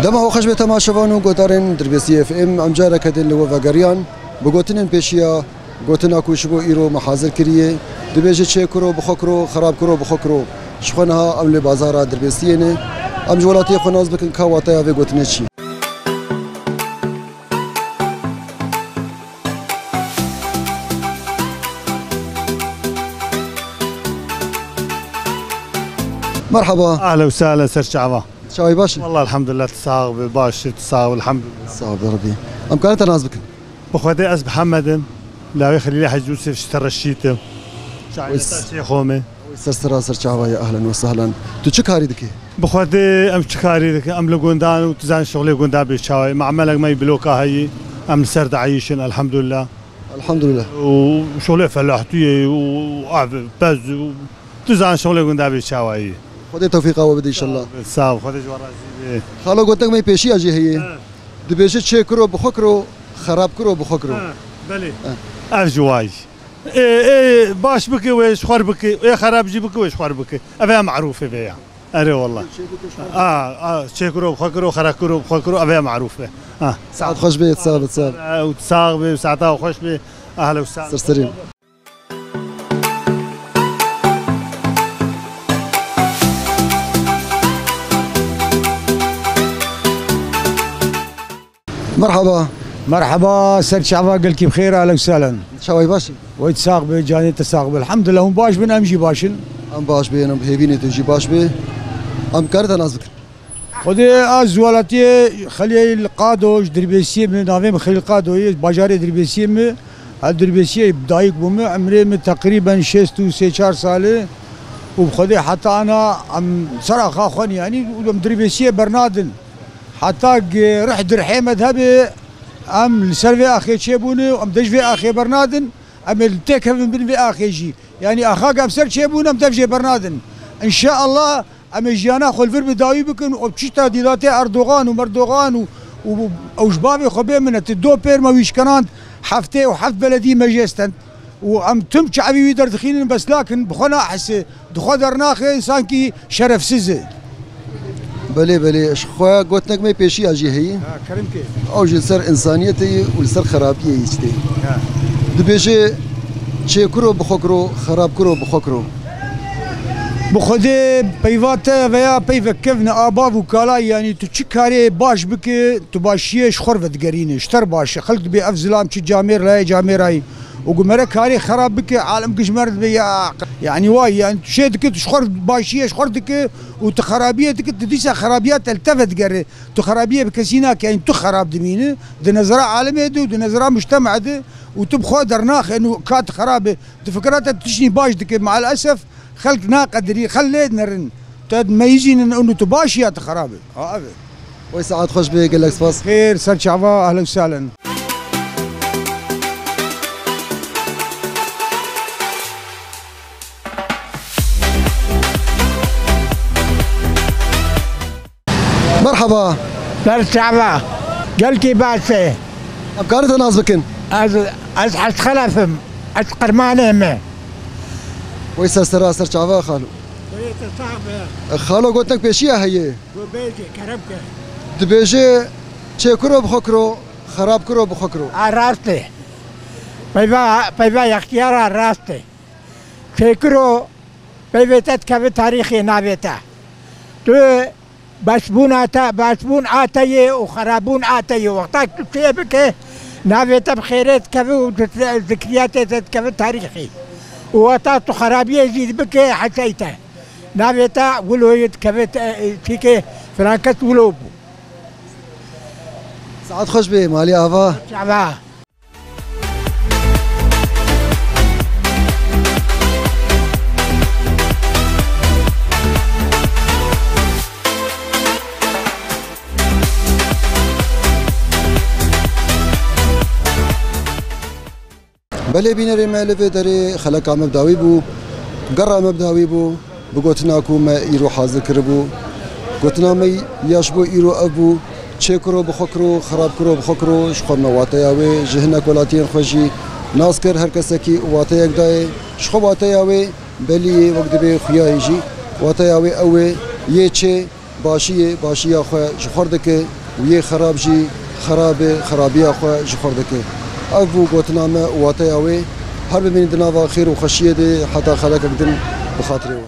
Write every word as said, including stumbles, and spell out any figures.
Dema xwe xweş be temaşevan û godarên Dirbêsî F M, em careke din li we vegeriyan. Bi gotinên pêşiya gotina ku ji bo îro me hazir kiriye, dibêje çê kuro bi xwe kuro, xerab kuro bi xwe kuro. Ji xwe niha em li bazara Dirbêsiyê ne. Em ji welatiyê xwe nas bikin ka wateya vê gotinê çi ye. Merhaba. Ahla û sahla, ser çava. Çavê baş e? Wallah elhamdulillah, tu sax be, baş e, tu sax be, elhamdulillah. Sağ ol Rabbi. Em karin te nas bikin? Bi Xwedê ez Mihemed im. Lawê Xelîlê Hecî Yûsif ji Tereşît im. Şaîrê Wis. Taşê xwe me. Ser sera ser çava ye, ahlen ve sahlen. Tu çi karî dikî? Bi Xwedê em çi karî dikin? Em li gundan û tu zanî şixulê gundan bê çawa ye. Me'melek me yî bloka heyî. Em li ser dieyîşin, elhamdulillah. Elhamdulillah. Û şixulê felahtiyê û av, pez û tu zanî şixulê gundan bê çawa ye. Xwedê tewfîqa we bide înşallah. Sağ ol, Xwedê ji we razî be. Xalo, gotinek me pêşiya jî heye. He. Dibêje çê kiro bi xwe kiro, xerab kiro bi xwe kiro. He, belê. He. Ev ji wa ye. Ê, ê baş bike wê ji xwe re bike, ê xerab jî bike wê ji xwe re bike. Ev ya merûf e vê ya. Erê wallah. A, a, çê kiro bi xwe kiro, xerab kiro bi xwe kiro, ev ya merûf e. Ha. Saet xweş be, saet, saet. Û sax be, saeta xweş be. Ahla û sahla. Ser serî. Merhaba. Merhaba, ser çava, gelkî bi xêr, ahlen û sahlen. Çavê baş e? Wey sax be, canê te sax be. Elhamdulillah, hûn baş bin, em jî baş in. Em baş bin, em hêvînê tu jî baş be. Em karin te nas bikin? Xwedê, ez ji welatiyê Xelîl Qado, ji Dirbêsiyê me, navê min Xelîl Qado ye, bajarê Dirbêsiyê me. Ez Dirbêsiyê dayik bûme, emrê min teqrîben şêst û sê çar sal e. Û bi Xwedê heta ana em ser axa xwe ne, yanî, û em Dirbêsiyê bernadin. Heta ge rih dirhê me de hebe, em li ser vê axê çêbûne û em de ji vê axê bernadin, em ê li têkevin bin vê axê jî. Yanî axa ge em ser çêbûne, em dev jê bernadin. Înşeallah, em ê jiyana xwe li vir bi dawî bikin û çîta dîlatê Erdogan û Merdogan û, û ew ji bavê xwe bê min e, tu do pêr me wî şkenand, heftê û heft beledî me jê stend. Û em tim çavî wî derdixînin, bes lakin bi xwe nahise, di xwe dernaxe, sankî şerefsiz e. Belê, belê, ji xwe gotinek me pêşiya jî heye. Ha, kerem ke. Ew jî li ser însaniyetê ye û li ser xerabiyê yê tê. Ha. Dibêje, çê kuro bi xwe kuro, xerab kuro bi xwe kuro. Bi Xwedê peyva te veya peyvek kevne a bav û kalayî, yanî tu çi karê baş bike, tu başiyê ji xwe re vedigerîne, ji te re baş e. Xelk dibê ev zilam çi camêr layê camêrayî. Û ku mere karê xerab bike, alem giş mer dibe ya. Yanî way, yanî tu şê dike, tu ji xwe re başiyê ji xwe re dike û tu xerabiyê dike, tu dîsa xerabiya te li te vedigere. Tu xerabiyê bi kesî nake, yanî tu xerab dimîne. Di nezera alemê de û di nezera mujtema de û tu bi xwe dernaxe, û ka tu xerab e. Di fikra te tu tiştî baş dike, maalesef xelk naqedirî, xelk lê dinerin. Tu meyizînin û tu baş ya tu xerab e. Ha, ev e. Wey saet xweş be, gelek spas. Xêr, ser çava, ahlen û sahlen. Merhaba. Ser çava. Gelkî baş e. Em karin te nas bikin? Ez, ez Hec Xelef im. Ez Qirmanê me. Wey ser sera ser çava xalo. Wey te sax be. Xalo, gotinek pêşiya heye. Got bêje, kerem ke. Dibêje, çê kuro bi xwe kiro, xerab kiro bi xwe kiro. A, rast e. Peyva, peyva yextiyara rast e. Çê kiro peyvê te dikeve tarîxê navê te. Tu başbûna te, başbûn a te yê û xerabûn a te yê. Wexta tu çê bike, navê te bi xêrê dikeve û zi-, zikriyatê te dikeve tarîxê. Û wexta tu xerabiyê jî bike, hesey te. Navê te wilo yê dikeve te, çîkê filan kes wilo bû. Saet xweş be, malê ava. Çava. Belê bînerê me, li vê derê xeleka me bi dawî bû, gera me bi dawî bû. Bi gotina ku me îro hazir kiribû, gotina me ya ji bo îro ev bû, çê kuro bi xwe kiro, xerab kiro bi xwe kiro, ji xwe me wateya wê, ji hinek welatiyên xwe jî nas kir, her kesekî wateyek dayê, ji xwe wateya wê belî ye, wek dibê xuya ye jî, wateya wê ew ê, yê çê, Başiyê başiya xwe ji xwe dike û yê xerab jî xerabê xerabiya xwe ji xwe dike. Ev bû gotina me û wateya wê. Her bimînin di nava xêr û xweşiyê de heta xelekek din bi xatirê we.